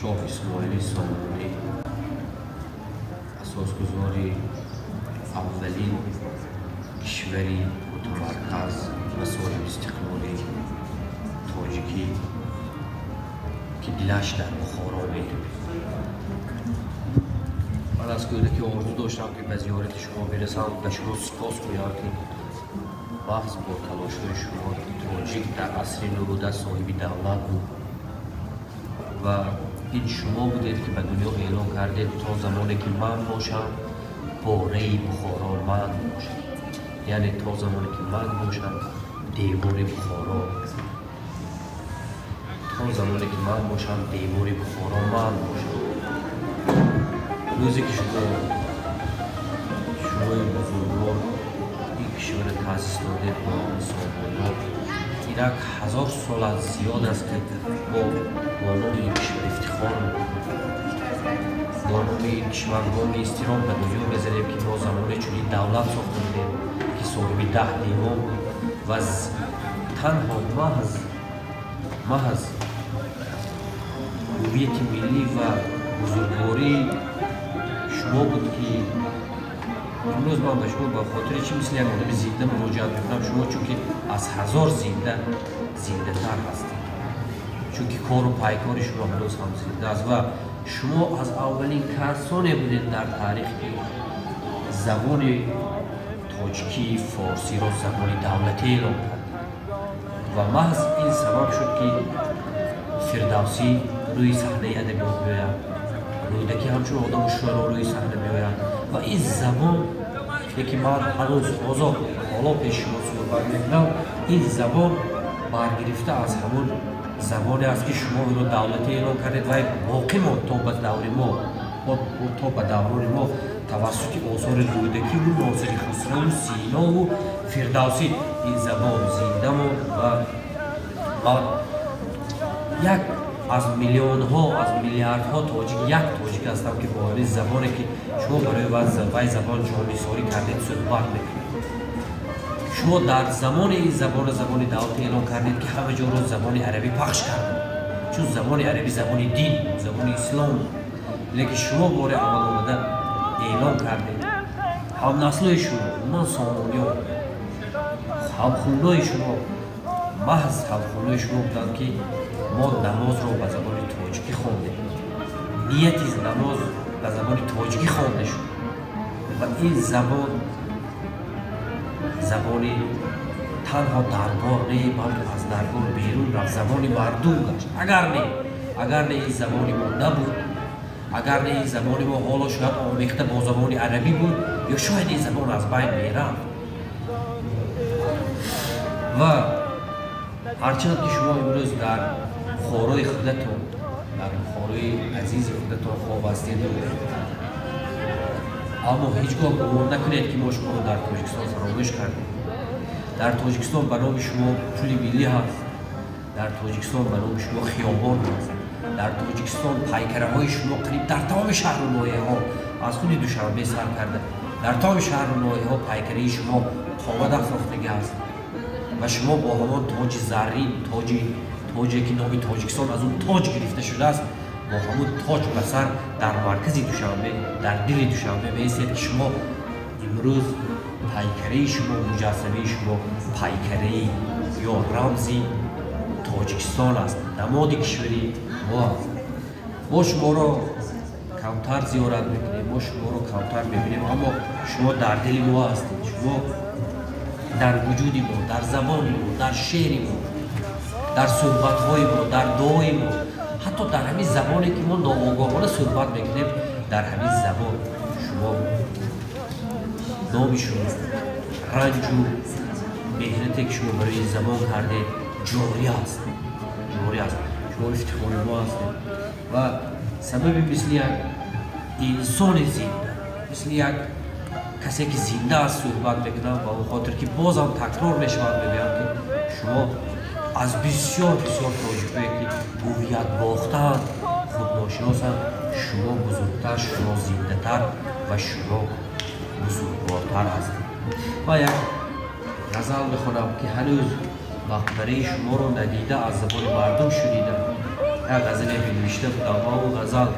Шоҳ Исмоили Сомонӣ, асосгузори аввалин кишвари мутамарказ ва соҳибистиқлоли тоҷикӣ, ки дилаш дар Бухоро метупид. Ман аз кӯдакӣ орзу доштам, ки ба зиёрати шумо бирасам, ба шумо сипос гӯям, ки маҳз бо талошҳои шумо тоҷик дар асри нуруда соҳиби давлат буд ва ин шумо будед, ки ба дунё эълон кардед: то замоне ки ман бошам, пораи Бухоро ман бошам, яъне то замоне ки ман бошам, девори Бухоро, то замоне ки ман бошам, девори Бухоро ман бошам. Рӯзе ки шумои бузургвор ин кишварро таъсис додед бо Сомониён, инак 1000 сол аз зиёд аст, ки мо бо номи ин кишвар ифтихор мекунем, бо номи ин кишвар бонги эҳтиром ба дунё мезанем, ки мо замоне чунин давлат сохта будем, ки соҳиби 10 девон буд ва танҳо маҳз ҳувияти миллӣ ва бузургвории шумо буд, ки имрӯз ман ба шумо ба хотири чӣ мисли як одами зинда муроҷиат мекунам? Шумо чунки аз 1000 зинда зиндатар ҳастед, чунки кору пайкори шумо ҳанӯз ҳам зинда аст ва шумо аз аввалин касоне будед дар таърих, ки забони тоҷикии форсиро забони давлатӣ эълон кардед ва маҳз ин сабаб шуд, ки Фирдавсӣ рӯи саҳнаи адабиёт биёяд, Рӯдакӣ ҳамчун одаму шуаро рӯи саҳна биёяд ва ин забон, ки ман ҳанӯз озод ҳоло пеши шумо суҳбат мекунам, ин забон баргирифта аз ҳамон забоне аст, ки шумо инро давлатӣ эълон кардед ва боқӣ монд то ба даври мо, то ба даврони мо тавассути осори Рӯдакиву Носири Хусраву Синову Фирдавсӣ ин забон зинда монд. Ва ман як аз миллионҳо, аз миллиардҳо тоҷик, як тоҷик ҳастам, ки бо ҳамин забоне, ки шумо барои вай забон ҷоннисорӣ кардед, суҳбат мекунед. Шумо дар замони ин забонро забони давлатӣ эълон кардед, ки ҳама ҷоро забони арабӣ пахш кардед, чун забони арабӣ забони дин, забони ислом, лекин шумо бори аввал омада эълон кардед. Ҳамнаслои шумо, умуман сомониён, ҳамхунои шумо, маҳз ҳамхунои шумо буданд, ки мо намозро ба забони тоҷикӣ хондем, нияти намоз ба забони тоҷикӣ хонда шуд ва ин забон забони танҳо дарбор не, балки аз дарбор берун рафт, забони мардум гашт. Агар не ин забони мо набуд, агар не ин забони мо ҳоло шояд омехта бо забони арабӣ буд ё шояд ин забон аз байн мерафт. Ва ҳарчанд ки шумо имрӯз дар Бухорои худатон, дар Бухорои азизи худатон хоб ҳастед, аммо ҳеҷ гоҳ гумон накунед, ки мо шуморо дар Тоҷикистон фаромӯш кардем. Дар Тоҷикистон ба номи шумо пули миллӣ ҳаст, дар Тоҷикистон ба номи шумо хиёбон ҳаст, дар Тоҷикистон пайкараҳои шумо қариб дар тамоми шаҳру ноҳияҳо, аз худи Душанбе сар карда, дар тамоми шаҳру ноҳияҳо пайкараи шумо қомат афрохтагӣ аст ва шумо бо ҳамон тоҷи заррин, тоҷе, ки номи Тоҷикистон аз он тоҷ гирифта шудааст, бо ҳамон тоҷ ба сар дар маркази Душанбе, дар дили Душанбе меистед, ки шумо имрӯз пайкараи шумо, муҷассамаи шумо пайкараи ё рамзи Тоҷикистон аст, намоди кишвари мо аст. Мо шуморо камтар зиёрат мекунем, мо шуморо камтар мебинем, аммо шумо дар дили мо ҳастед. Шумо дар вуҷуди мо, дар забони мо, дар шеъри мо, дар суҳбатҳои мо, дар дуои мо, ҳатто дар ҳамин забоне, ки мо ноогоҳона суҳбат мекунем, дар ҳамин забон шумо, номи шумо, ранҷу меҳнате, ки шумо барои ин забон кардед, ҷорӣ аст, ҷорӣ аст. Шумо ифтихори мо ҳастед ва сабаби мисли як инсони зинда, мисли як касе, ки зинда аст, суҳбат мекунам. Ба он хотир, ки бозам такрор мешавад, мегӯям, ки шумо аз бисёр бисёр тоҷикое, ки ҳувият бохтаанд, худношиносанд, шумо бузургтар, шумо зиндатар ва шумо бузургвортар ҳастед. Ва як ғазал мехонам, ки ҳанӯз мақбараи шуморо надида, аз забони мардум шунида. Як ғазале менавишта будам ва он ғазал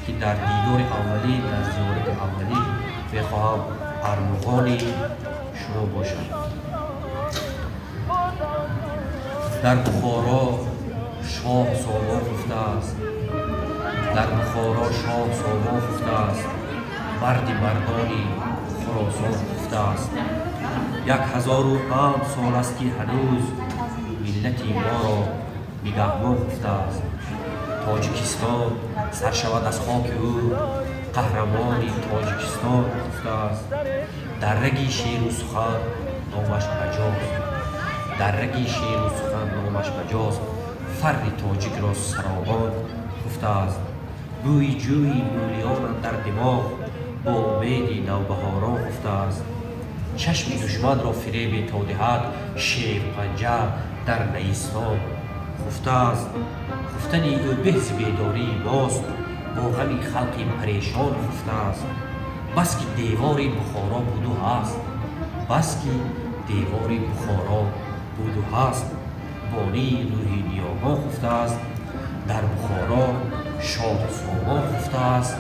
ки дар дидори аввалин, дар зиёрати аввалин мехоҳам армуғони шумо бошад. Дар Бухоро шоҳ Сомон хуфтааст, дар Бухоро шоҳ Сомон хуфтааст, марди мардони Хуросон хуфтааст. 1007 сол аст ки ҳанӯз миллати моро нигаҳбон хуфтааст. Тоҷикистон сар шавад аз хоки ӯ, қаҳрамони Тоҷикистон хуфтааст. Дар раги шеру сухан номаш баҷост, дар раги шеру сухан номаш баҷост, фарри тоҷикро саробон хуфтааст. Бӯи ҷӯи мӯлиёнам дар димоғ бо умеди навбаҳорон хуфтааст. Чашми душманро фиребе то диҳад шерпанҷа дар наистон хуфтааст. Хуфтани ӯ беҳ зи бедории мост, бо ғами халқи парешон хуфтааст. Бас ки девори Бухоро буду ҳаст, бас ки девори Бухоро буду ҳаст, бонии рӯҳи ниёгон хуфтааст. Дар Бухоро шоҳ Сомон хуфтааст,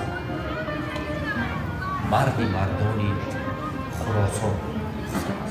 марди мардони Хуросон хуфтааст.